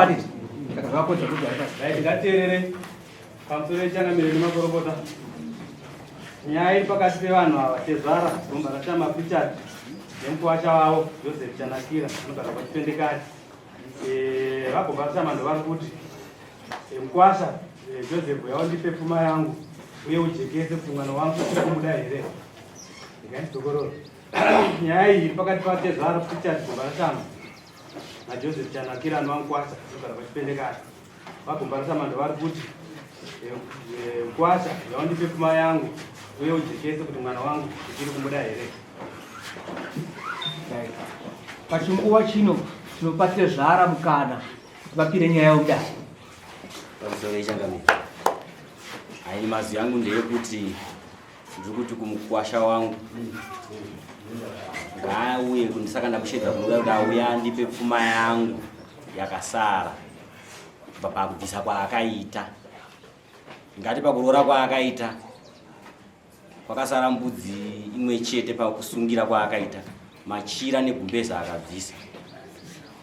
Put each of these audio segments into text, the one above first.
Saka zvakakosha kuti ugare pasi. Right, ngateerere pamusoro yechangamire nemakorokota. Nyaya iri pakati pevanhu ava, tezvara gomba raChama Pritchard nemukuwasha wavo Joseph Chanakira anogara kwaChipendekati. Eh, vagomba raChama ndovari kuti eh, mukuwasha eh, Joseph uya undipe pfuma yangu uye ujekese kuti mwana wangu uchiri kumuda here. Regai ndidzokorore. Nyaya iyi iri pakati patezvara Pritchard gomba raChama naJoseph Chanakira anova mukwasha anogara paChipendekati. VaGomba Samando vari kuti eh, eh, mukwasha yaundipe pfuma yangu uye ujekese kuti mwana wangu uchiri kumuda here. Right. Pachinguva chino tinopa tezvara mukana kuti vapire nyaya yavo mudare. Pamusoro yechangamire. Hayi mazwi angu ndeyekuti ndiri kuti kumukwasha wangu ngaauye saka ndamushedza kunoda kuti auye andipe pfuma yangu yakasara kubva pakubvisa kwaakaita ngati pakuroora kwaakaita kwakasara mbudzi imwe chete pakusungira kwaakaita machira negumbeza akabvisa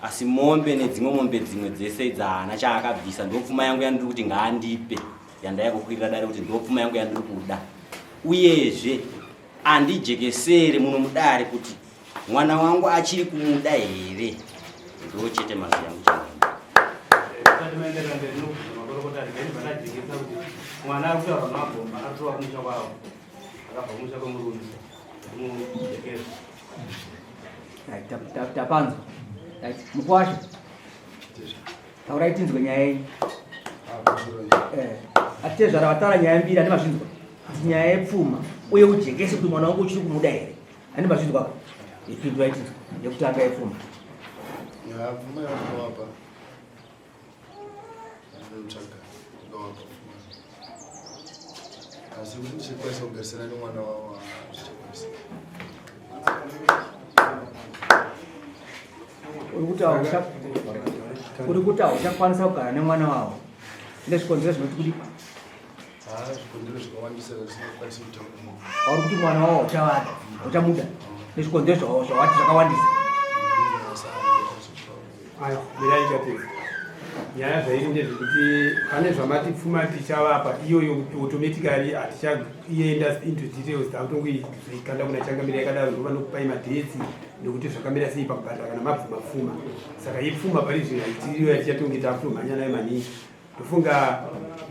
asi mombe nedzimwe mombe dzimwe dzese dzaana chaakabvisa ndopfuma yangu yandiri kuti ngaandipe yandaya kukwirira dare kuti ndopfuma yangu yandiri kuda uyezve andijekesere muno mudare kuti mwana wangu achiri kumuda here ndo chete mazwi yangu mwana ari kutaura mabhomba akatova kumusha kwavo akabva kumusha kwemurume mujekesa tapanzwa mukwasha Taurai tinzwe nyaya yenyu. Eh, atezvara vataura nyaya mbiri handi mazvinzwa. Kuti nyaya yepfuma uye ujekese kuti mwana wangu uchiri kumuda here. Handi mazvinzwa ka? Ipindurai tinzwe yekutanga yepfuma. Ya, pfuma yakawapa. Ndinotsvaga ndakawapa pfuma. Asi kuti ndichikwanisa kugarisana nemwana wavo hazvichakwanisa. Uri kuti hauchakwanisa kugara nemwana wavo nezvikonzero zvinoti kudi zvikonzero zvakawandisa zvisingakwanisi kutaura. Uri kuti mwana wavo hauchavada, hauchamuda nezvikonzero zvawati zvakawandisa. Ayo, mirai chapedza. Nyaya zvairi ndezvekuti pane zvamati pfuma tichavapa iyoyo automatically hatichaenda into details takutongoikanda kuna changamire yakadaro ndovanokupai madates nekuti zvakamira sei pakubhadhara kana mabvuma pfuma saka ipfuma pari zvino haitiriyo yatichatonge takutomhanya nayo maningi ndofunga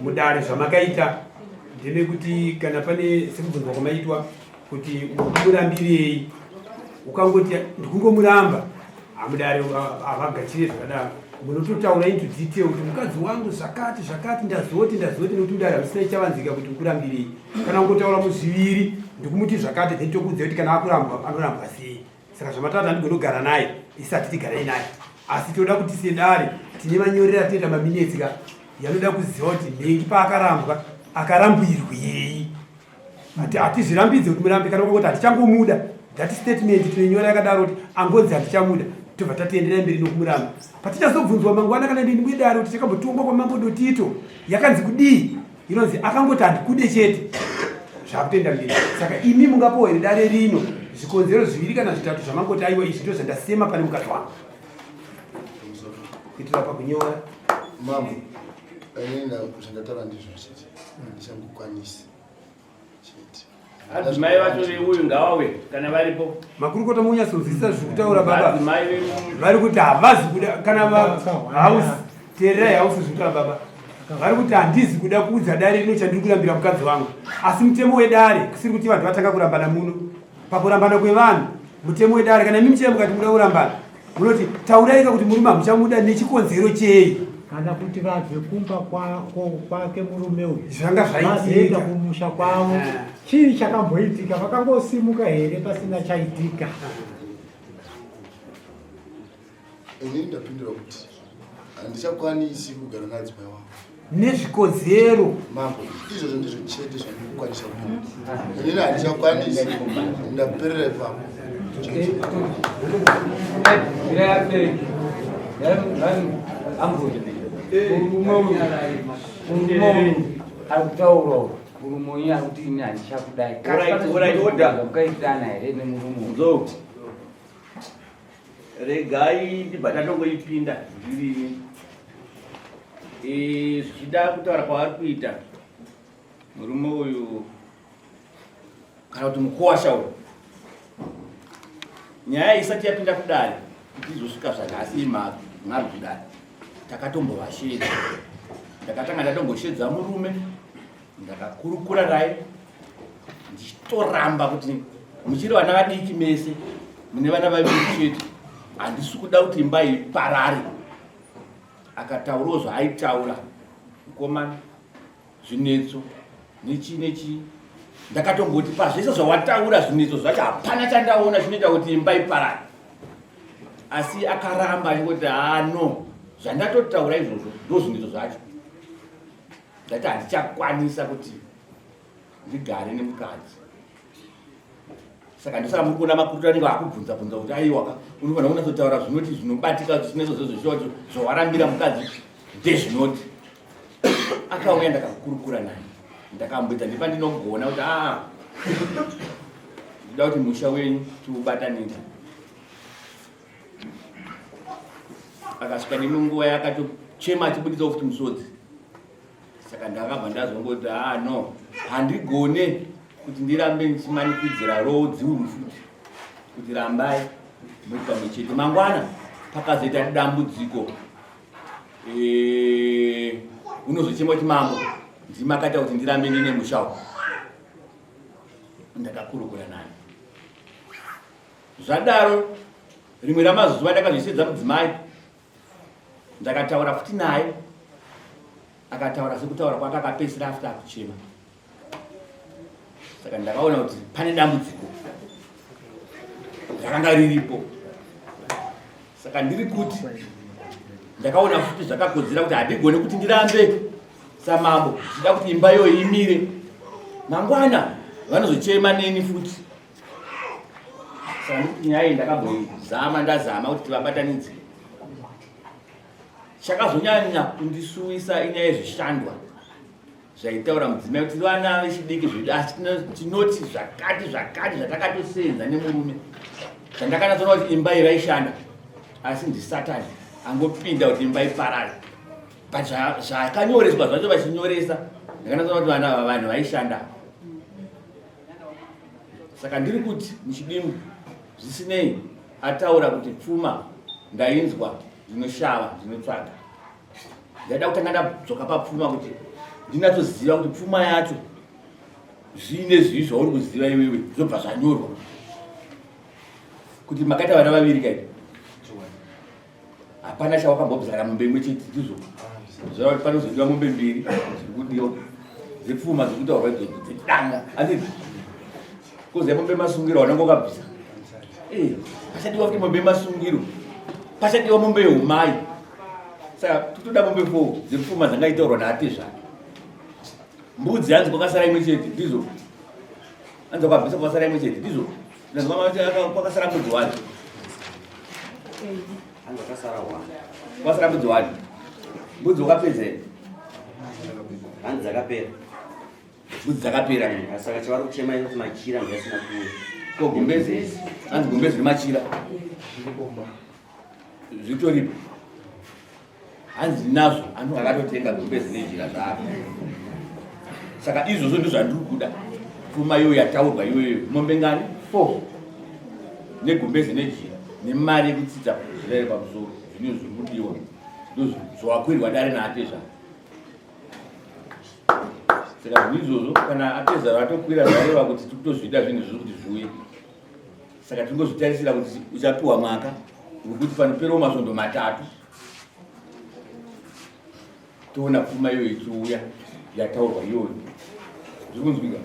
mudare zvamakaita ndemekuti kana pane sekubvunzwa kwamaitwa kuti mukurambirei ukangoti ndikungomuramba hamudare havagachire zvakadaro munototaura into detail kuti mukadzi wangu zvakati zvakati ndazoti ndazoti nekuti mudare hamusina ichavanzika kuti ukurambirei kana kungotaura muzviviri ndikumuti zvakati then tokuudza kuti kana akurambwa anorambwa sei saka zvamatata andigonogara naye isi hatiti garai naye asi toda kuti sedare tine manyorero atinoita maminetsi ka yanoda kuziva kuti nhengi paakarambwa akarambwirwei hatizvirambidze kuti murambe kana ukangoti hatichangomuda that statement tinonyora yakadaro kuti angonzi handichamuda tobva tatienderai mberi nokumuramba patichazobvunzwa mangwana kana ndini mwedare kuti takambotongwa kwamambo dotito yakanzi kudii inonzi akangoti handikude chete zvakutoenda mberi saka imi mungapowa here dare rino zvikonzero zviviri kana zvitatu zvamangoti aiwa izvi ndo zvandasema pane mukadzi wangu kuitira pakunyora mambo ini zvandataura ndizvo chete handichangokwanisi chete Adzimai vacho veuyu ngavauye kana varipo. Makurukota munyatsonzwisisa zviri kutaura baba. Vari kuti havazi kuda kana va house teererai house zviri kutaura baba. Vari kuti handizi kuda kuudza dare rino chandiri kurambira mukadzi wangu. Asi mutemo wedare kusiri kuti vanhu vatanga kurambana muno. Pakurambana kwevanhu mutemo wedare kana imi muchaya mukati muda kurambana munoti tauraika kuti murume hamuchamuda nechikonzero chei kana kuti vabve kumba kwake murume uyu zvanga zvaitika kumusha kwavo eh. chii chakamboitika vakangosimuka here pasina chaitika inini ndapindura kuti handichakwanisi kugara naadzimai wangu nezvikodzero mambo izvozvo ndizvo chete zvandikukwanisa kuita inini handichakwanisi ndaperera ipapo Ari kutaura murume uyu ari kuti ini handichakudai mukaitana here nemurume uyu regai ndibva tatongoipinda ndirini. Zvichida kutaura kwavari kuita murume uyu kana kuti mukuwasha uyu, nyaya isati yapinda kudare kuti izosvika zvanhasi imhari kudare, takatombovashedza. Ndakatanga ndatomboshedza murume, ndakakurukura naye ndichitoramba kuti muchiri vana vadiki mese, mune vana vaviri chete, handisi kuda kuti imba iparare. Akataurawo zvaaitaura mukomana, zvinetso nechii nechii. Ndakatomboti pazvese zvawataura zvinetso zvacho hapana chandaona chinoita kuti imba iparare, asi akaramba achingoti haa no, zvandatotaura izvozvo ndo zvinetso zvacho. Ndati handichakwanisa kuti ndigare nemukadzi, saka ndosaka muri kuona makurutu anenge akubvunza bvunza kuti aiwa, unofanira kunatsotaura zvinoti zvinobatika, zvinetso zvezvo zvawarambira mukadzi ndezvinoti. Akauya, ndakakurukura naye, ndakamboita nepandinogona kuti aa, ndida kuti musha wenyu tiubatanidze. Akasvika nemwe nguva yakatochema achibuditsawo futi musodzi, saka ndakabva ndazongoti aa no, handigone kuti ndirambe ndichimanikidzira rodziuru futi kuti rambai muri pamwe chete. Mangwana pakazoita dambudziko, unozochema kuti mambo ndimakaita kuti ndirambe ndine musha. Ndakakurukura naye. Zvadaro, rimwe ramazuva ndakazvisedza mudzimai, ndakataura futi naye, akataura sekutaura kwake, akapedzisira futi akuchema. Saka ndakaona kuti pane dambudziko rakanga riripo, saka ndiri kuti ndakaona futi zvakakodzera kuti handigone kuti ndirambe samambo ndichida kuti imba iyoyo imire. Mangwana vanozochema neni futi. Saka ndikuti nyaya iyi ndakamboizama, ndazama kuti tivabatanidze. Chakazonyanya kundisuwisa inyaya yezvishandwa zvaitaura mudzimai kuti vana vechidiki zvedu, asi tinoti zvakati zvakati zvatakatosenza nemurume, zvandakanatsoona kuti imba iyi vaishanda, asi ndisatani angopinda kuti imba iparare. But zvakanyoreswa zvacho vachinyoresa, ndakanatsoona kuti vana ava vanhu vaishanda. Saka ndiri kuti muchidimbu, zvisinei ataura kuti pfuma ndainzwa, ndinoshava, ndinotsvaga. Ndaida kutanga ndadzoka papfuma kuti ndinatsoziva kuti pfuma yacho zviine zvii zvauri kuziva iwewe, zvobva zvanyorwa kuti makaita vana vaviri kai, hapana chawakambobzara mombe imwe chete, ndizvo zvava kuti panozodiwa mombe mbiri zviri kudiwa dzepfuma dzekutaurwa idzodzo dzedanga, anditi koziva mombe masungiro wanenge wakabvisa. Pachadiwa futi mombe masungiro, pachadiwa mombe yeumai, saka totoda mombe 4 dzepfuma dzangaitaurwa naatezvake. Mbudzi hanzi kwakasara imwe chete, ndizvo hanzi wakabvisa kwakasara imwe chete, ndizvo kwakasara mbudzi wani, kwasara mbudzi wani. Mbudzi wakapedza here? Hanzi dzakapera. Mbudzi dzakapera. Saka chavari kuchema kuti machira ndiyasina kuuya. Ko gumbezi? Hanzi gumbezi nemachira zvitoripo, hanzi ndinazvo, anhu akatotenga gumbezi nejira zvaro. Saka izvozvo ndo zvandiri kuda, pfuma iyoyo yataurwa iyoyo, mombe ngani? 4, negumbezi nejira, nemari yekutsitsa jira iri pamusoro. Zvino zviri kudiwa ndo zvawakwirwa dare naatezvara. Saka zvinhu izvozvo kana atezvara atokwira, zvareva kuti tiri kutozviita zvinhu izvozvo kuti zviuye. Saka tingozvitarisira kuti uchapiwa mwaka wekuti panoperawo masvondo 3 toona pfuma iyoyo ichiuya yataurwa iyoyo. Zviri kunzwika?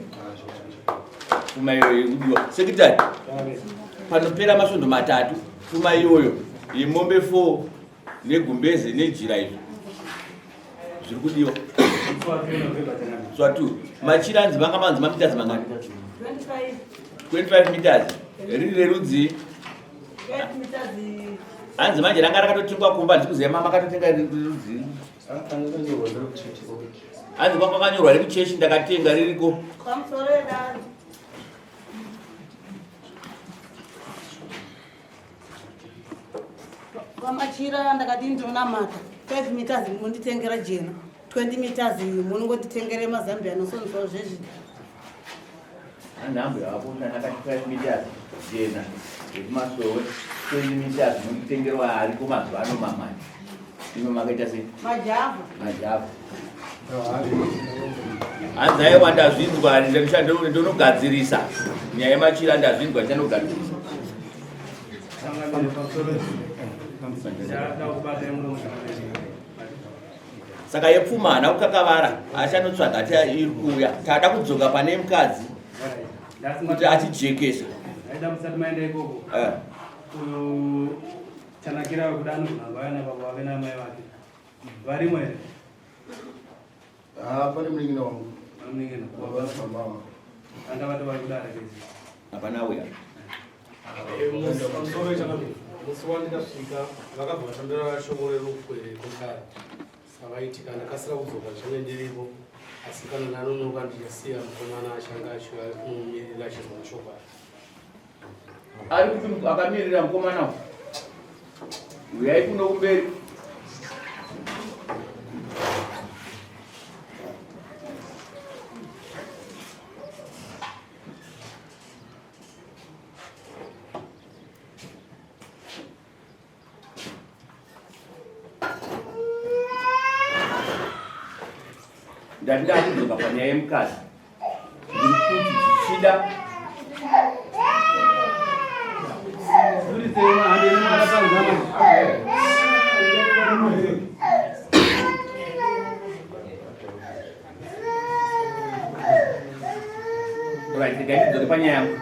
Pfuma iyoyo ikudiwa, sekitari, panopera masvondo 3 pfuma iyoyo yemombe 4 negumbeze nejira izvo zviri kudiwa. Swatu machira anzi vanga manzi mameters mangani? 25 meters. Riri rerudzi? Hanzi manje ranga rakatotengwa kumba, handisi kuziva mama akatotenga rerudzi. Hanzi kwanga kwakanyorwa rekuchechi, ndakatenga ririko. Pamachira ndakati ndinonamata. 5 meters monditengera jena 20 meters munongonditengera mazambia nosonzwa zvezvi Anhambo yavakunda nakati 5 meters jena yekumasowe 20 meters munonditengerwa ariko mazuva ano mamani imo makaita sei majavha majavha hanzi aiwa ndazvinzwa ndonogadzirisa nyaya yemachira ndazvinzwa ndichanogadzirisa saka yepfuma haana kukakavara achanotsvaga ti iri kuuya tada kudzoka pane mukadzi kuti achijekesa eh. uyu chanakira wekuda anogona vaya nababa vake naamai vake varimo here Ah, pane munin'ina wangu. Munin'ina. Mama. Anga vati vari kudare kezi. Hapana uya. Pamusoro changamire, musi wandikasvika vakabva vatambira shoko rerufu rekudare savaitika ndakasira kudzoka ndichange ndiripo asi kana ndanonoka ndichasiya mukomana achange achiuya kumumirira achizwa mashoko aya. Ari kuti akamirira mukomana uyai kuno kumberi. Ndati ndakudzoka panyaya yemukadzi ndiri kuti zvichida Right, regai ndidzoke panyaya yangu.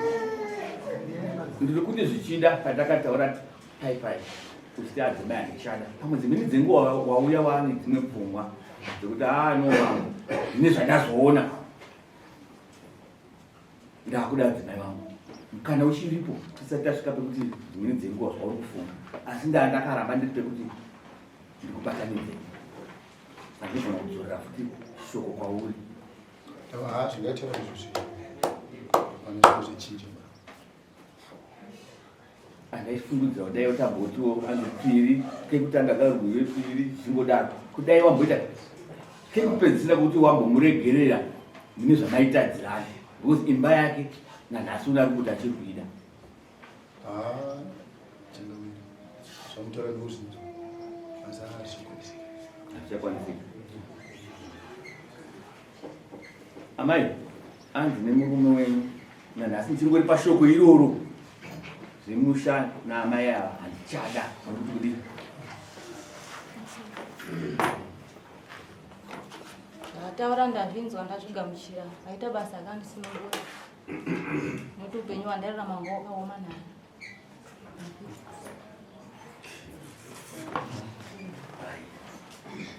Ndiri kuti zvichida patakataura pai pai uchiti adzimai handichada pamwe dzimweni dzenguva wauya waane dzimwe pfungwa dzekuti haa no wangu ndine zvandazoona ndakuda adzimai vangu mukana uchiripo tisati tasvika pekuti dzimweni dzenguva zvauri kufunga asi ndaa ndakaramba ndiri pekuti ndikubatanidze andizona kudzorera futi shoko kwauri Haa zvingaitaura izvozvi pane zvimwe zvechinja andaifungidzira kudai utambotiwo anzi piri kekutanga karwiwe piri zvichingodaro kudai wamboita kekupedzisira kuti wambomuregerera mune zvamaitadzirana because imba yake nanhasi una ari kuti achiri kuida ah, changamire zvamutaura ndozvinzwa asi hazvichakwanisika hazvichakwanisika Amai, anzi nemurume wenyu nanhasi ndichingori pashoko iroro zvemusha naamai ava handichada nokuti kudii Zvataura ndazvinzwa ndazvigamuchira. Aita basa akandisunungura. Nokuti upenyu hwandairarama hwanga hwakaoma naye.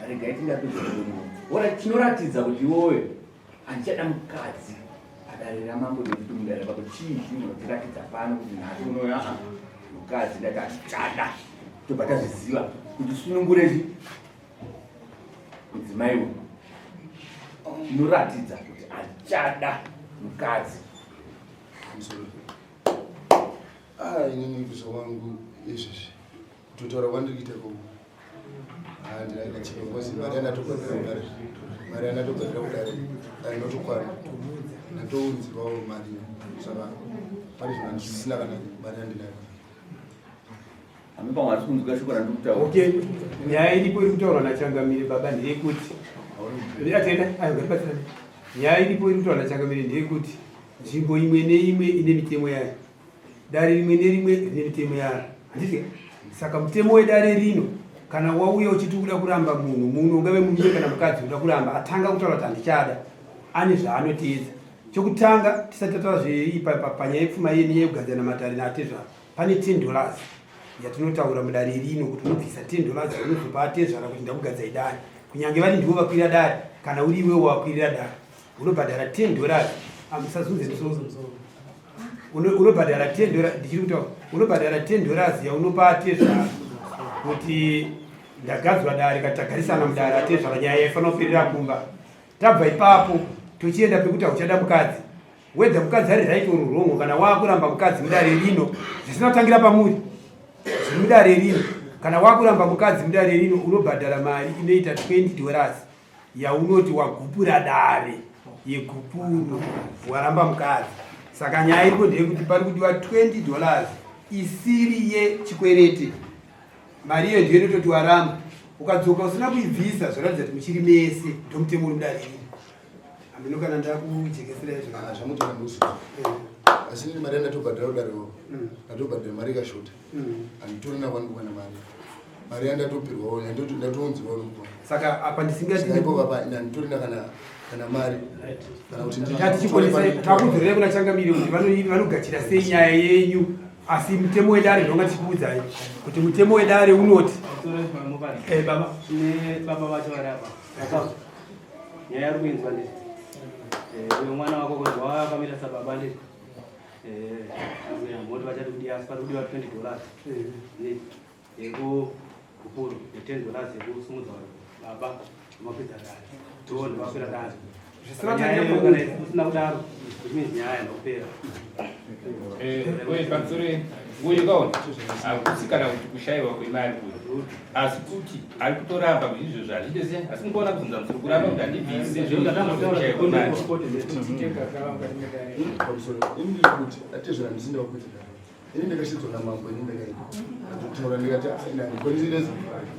Regai tingapedza murume. Ora chinoratidza kuti iwowe handichada mukadzi padare ramambo nekuti mudare pako chii chinotiratidza pano kuti nhasi unoyo aa mukadzi ndati handichada tobva tazviziva kuti sunungure chi mudzimai uyu chinoratidza kuti handichada mukadzi. Ah, inini kuzo wangu izvezvi kutotaura kwandiri kuita ikoko ah, ndinacheka because mari yandatobhadhira kudare mari yandatobhadhira kudare ainotokwana ndatounzirwawo mari saka pari zvino handisisina kana mari yandinayo Ami pamwe hatisi kunzwika shoko randiri kutaura. Okay, nyaya iripo iri kutaurwa nachangamire baba ndeyekuti atenda ayo ngatibatsirane. Nyaya iripo iri kutaurwa nachangamire ndeyekuti nzvimbo imwe neimwe ine mitemo yayo, dare rimwe nerimwe rine mitemo yaro, handiti? Saka mutemo wedare rino kana wauya uchiti uda kuramba munhu muno, ungave murume kana mukadzi, uda kuramba atanga kutaura kuti handichada, ane zvaanoteedza. Chokutanga tisati tataura zvepanyaya yepfuma iye nenyaya yekugadzirana matare naatezvara pane 10 dollars yatinotaura mudare rino kuti unobvisa 10 dollars unozopa atezvara kuti ndakugadzai dare kunyange vari ndivo vakwira dare kana uri iwewo wakwirira dare unobhadhara 10 dollars amusazunze musoro unobhadhara 10 dollars ndichiri kutaura unobhadhara 10 dollars yaunopa atezvara kuti ndagadzwa dare kati tagarisana mudare atezvara nyaya yaifanira kuperera kumba tabva ipapo tochienda pekuti hauchada mukadzi Whether mukadzi ari right or wrong kana waakuramba mukadzi mudare rino zvisina kutangira pamuri zviri mudare rino. Kana wakuramba mukadzi mudare rino unobhadhara mari inoita 20 dollars yaunoti wagupura dare yegupuro waramba mukadzi. Saka nyaya iripo ndeyekuti pari kudiwa 20 dollars isiri yechikwerete. Mari iyo ndiyo inototi waramba. Ukadzoka usina kuibvisa zvoratidza kuti muchiri mese ndomutemo uri mudare rino. Hameno kana ndakujekesera izvo. Ah, zvamutora musi. Asi ini mari yandatobhadhara kudare wavo. Ndatobhadhara mari ikashota. Handitorina kwandikuwana mari. Mari yandatopirwawo ndatounzirwawo nomukoma. Saka apa ndisingati Saka ipo apa handitorina kana kana mari. Kana kuti ndi- tatichikonesa takudzorera kuna changamire kuti vanogachira sei nyaya yenyu asi mutemo wedare ndonga tichikuudzai kuti mutemo wedare unoti Eh, baba. Ne baba vacho vari apa. Baba. Nyaya yari kuinzwa ndizvo. Eh, uyo mwana wako kunzi wakamira sababa ndizvo. Eh, moti vachati kudii asi pari kudiwa 20 dollars. Ne yekugupuro ne 10 dollars yekusumudza baba vamakwidza dare. Tione vakwira dare. Zvisina Nyaya tange iyo kana usina kudaro, which means nyaya haina kupera. Uye pamusoro uyu kaona hakusi kana kuti kushayiwa kwemari uyu asi kuti ari kutoramba kuti izvozvo hazviite sei asi mukaona kubvunza musoro kuramba kuti handibvise zvekushayiwa kwemari. Pamusoro. Ini ndiri kuti atezvera handisi ndakukwidza dare. Ini ndakashidzwa namambo ini ndakaenda. Ndatotaura ndikati ah, ini handikwanisi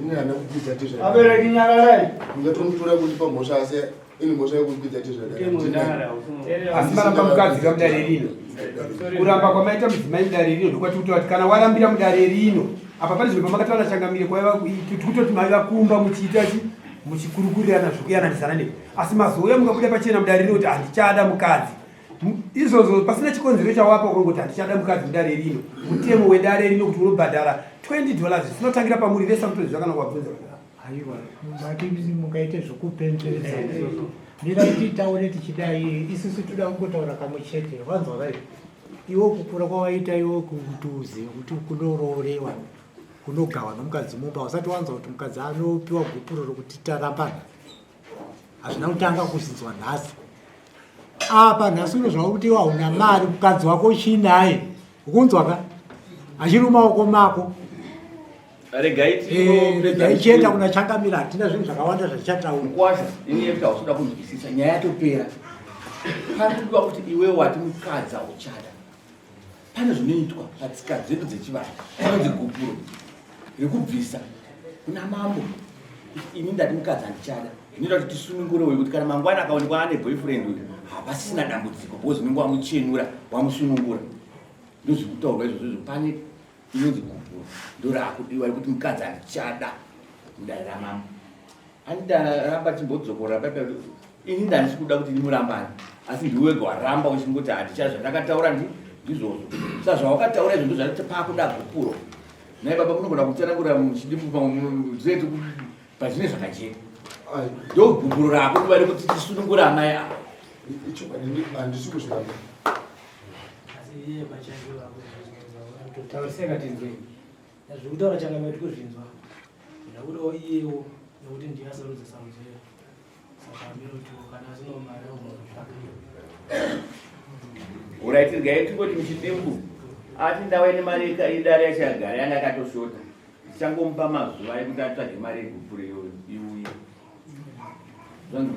ini handina kukwidza tezvera. Abereki nyararai. Ndingatomutora kundipa mhosva asi ini mhosva yekukwidza tezvera dare. Mutemo wedare hausi- Asi maramba mukadzi ka mudare rino. Kuramba kwamaita mudzimai mudare rino ndokwati kuti vati kana warambira mudare rino apa pane zvinhu pamakataura changamire kwaiva kutoti maiva kumba muchiita chi muchikurukurirana zvokuyananisana ne asi mazouya mukabuda pachena mudare rino kuti handichada mukadzi. Izvozvo pasina chikonzero chawapa ukangoti handichada mukadzi mudare rino mutemo wedare rino kuti unobhadhara 20 dollars zvisinotangira pamuri vese mutoziva kana kuwabvunza. Aiwa, mati mungaite zvekupemberedza. Mirai titaure tichidai, isusu toda kungotaura kamwe chete. Wanzwa vai? Iwe kukura kwawaita iwe kuti uzive kuti kunoroorewa, kunogawa nomukadzi mumba, usati wanzwa kuti mukadzi anopiwa gupuro rokuti tarambana. Hazvina kutanga kuzinzwa nhasi. Apa nhasi uno zvakuti iwe hauna mari, mukadzi wako uchinaye. Ukunzwa ka? Achiri mumaoko mako. Regai Regai chienda kuna changamira, hatina zvinhu zvakawanda zvatichataura. Mkwasha, ini yekuti hausoda kunzwisisa, nyaya yatopera. Pari kudiwa kuti iwe wati mukadzi hauchada. Pane zvinoitwa patsika dzedu dzechivanhu, panonzi gupuro rekubvisa kuna mambo. Kuti ini ndati mukadzi handichada. Zvinoita kuti tisunungure uyu kuti kana mangwana akaonekwa ane boyfriend uyu, hapasisina dambudziko because unenge wamuchenura, wamusunungura. Ndozvikutaurwa izvozvo izvo pane inonzi gupuro ndorakudiwa rekuti mukadzi handichada mudare ramambo. Andaramba chimbodzokora paipa ini ndandisi kuda kuti ndimurambane asi ndiwe wega waramba uchingoti handichada zvandakataura ndizvozvo. Saka zvawakataura izvo ndozvati pakuda gupuro. Nhai baba munogona kutsanangura muchidimbu pamwe pazvine zvakajeka. Ndo gupuro rako kuva rekuti tisunungure amai ava. Ichokwadi handisi kuzviramba. Asi iye pachake taurisai katinzwe zviri kutaura changamire tikuzvinzwa ndakudawo iyewo nekuti ndiye asarudza sarudzo iyo saka aminotiwo kana asinawo mari agonotsvaka. Alright, regai tingoti muchidimbu ati ndauya nemari idare yacho yagara yanga yakatoshota tichangomupa mazuva ekuti atsvage mari yegupuro iyoyo iuye. Zvanzi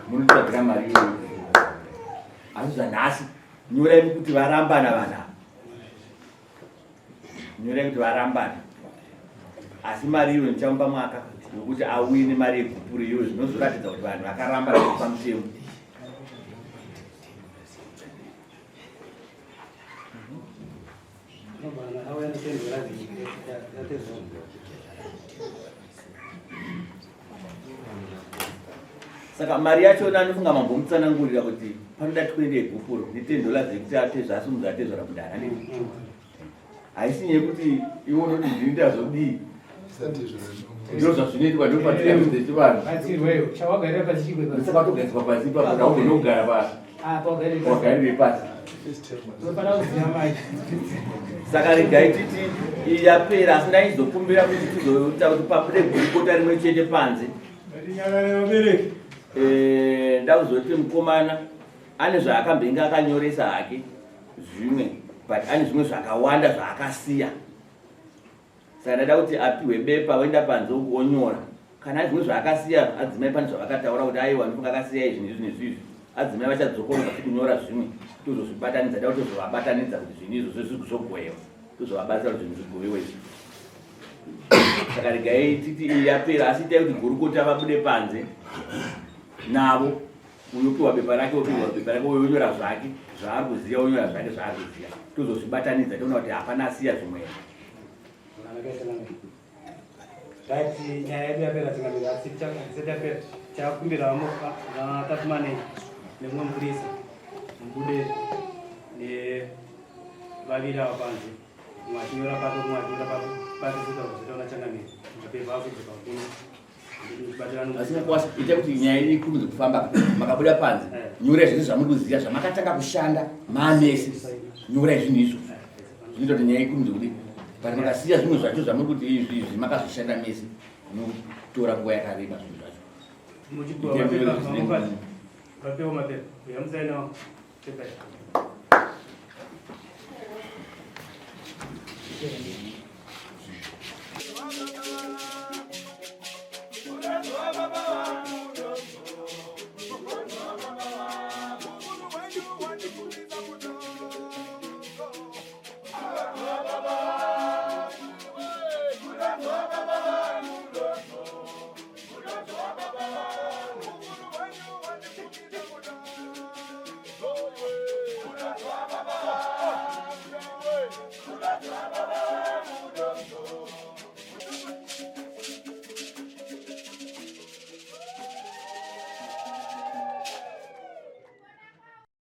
munotsvagira mari iyoyo asi zvanhasi nyorai kuti varambana vanhu ava. Nyorai kuti varambana asi mari iyoyo ndichamupa mwaka wekuti auye nemari yegupuro iyoyo zvinozoratidza kuti vanhu vakarambana pamutemo. Saka mari yacho anofunga mambomutsanangurira kuti panoda 20 yegupuro ne 10 dollars yekuti atezva asumudza atezvara mudara. Haisi nyaya yekuti iwe unoti ndini ndazodii. Ndizvo zvazvinoitwa ndopatika dzechivanhu. Batsirweyo, chawagarira pasi chikwe pasi. Saka watogariswa pasi ipapo ndaugona kugara pasi. Ah, pawagarire pasi. Wagarire pasi. Unofanira kuziva manje. Saka regai titi iyi yapera asi ndaizokumbira kuti tizoita kuti pabude gurukota rimwe chete panze. Ndakuzoti mukomana ane zvaakambenge akanyoresa hake zvimwe but ane zvimwe zvakawanda zvaakasiya. Saka ndaida kuti apihwe bepa oenda panze uku onyora kana zvimwe zvaakasiya. Adzimai pane zvavakataura kuti aiwa, ndifunga akasiya izvi nezvi nezvi izvi. Adzimai vachadzokorora kunyora zvimwe, tozozvibatanidza. Da kutozovabatanidza kuti zvinhu izvo zvezvizogoyewa, tozovabatsira kuti zvinhu zvigovewe izvi. Saka regai titi iyi yapera, asi itai kuti gurukota vabude panze navo. Uyo opiwa bepa rake, opiwa bepa rake, uyo onyora zvake zvaari kuziva, onyora zvake zvaari kuziva, tozozvibatanidza toona kuti hapana asiya zvimwe. Right, nyaya yedu yapera tingamira, asi tisati yapera chakumbira vatatumane nemumwe mupurisa mubude nevaviri ava panze, mumwe achinyora pake, mumwe achinyora pake pake, sezvazotaura changamire, mapepa azodzoka kuno. Asi mukwasha, ita kuti nyaya yenyu ikurumidze kufamba. Makabuda panze, nyorai zvese zvamuri kuziva zvamakatanga kushanda maamese. Nyorai zvinhu izvozvo, zvinoita kuti nyaya ikurumidze kudi. But makasiya zvimwe zvacho zvamuri kuti izvi izvi makazvishanda mese, munotora nguva yakareba zvinhu zvacho. Muchipiwa mapepa, mamukadzi vapiwa mapepa, uyamusainawo pepa.